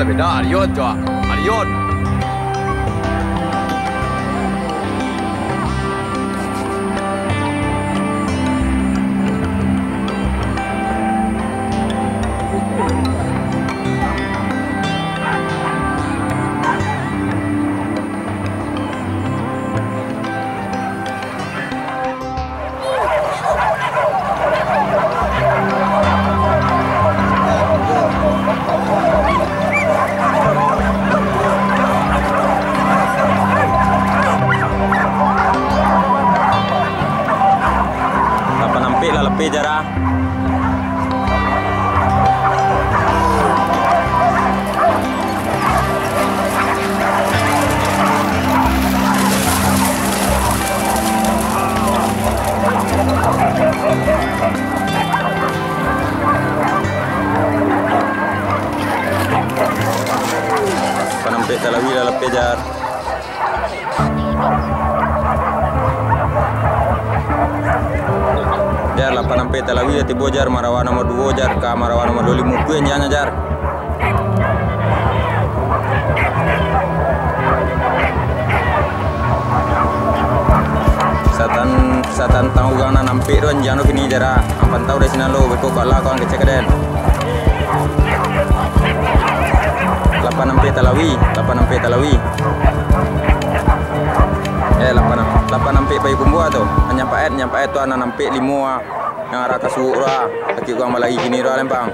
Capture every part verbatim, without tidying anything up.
Beda Arion tu, ah. Arion. Lapan ampek lah lapeh jar ah. Lapan ampek talawi lah lapeh jar. Jar, lapan ampek talawi lah tibo jar, marawa nomor duo jar, ka marawa nomor duo limo puluah anjianyo jar. Satan-, satantang urang nan ampek tu anjiang tu kini jar ah. Ang pantau dari sinan lo, beko kok lah kau ang kecek ka den. Lapan ampek talawi, lapan ampek talawi. Eh, lapan, lapan ampek Payakumbuah tu. Nyampaik, nyampaik tu anak ampek limo ah. Nan arah ka suok tu ah. Sakik urang balari kini tu ah, lempang.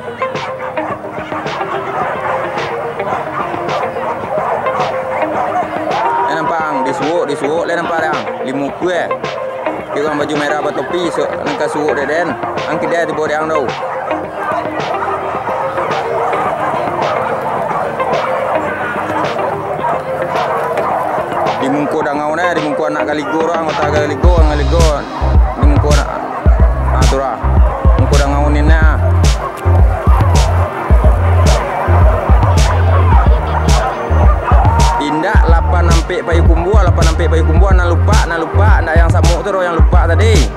Eh, nampak ang, disuok, disuok, lai nampak dek ang. Limo puluah eh. Urang baju merah batopi, su-, nan ka suok dek den. Ang kidai tibo dek ang tu. Di mungko dangau nah, di mungko anak Galigo tu, anggota Galigo, ang Galigo. Di mungko anak, ah, tu lah. Mungko dangau ni nah. Indak lapan ampek Payakumbuah, lapan ampek Payakumbuah, nan lupak, nan lupak, ndak yang samuk tu doh, yang lupak tadi.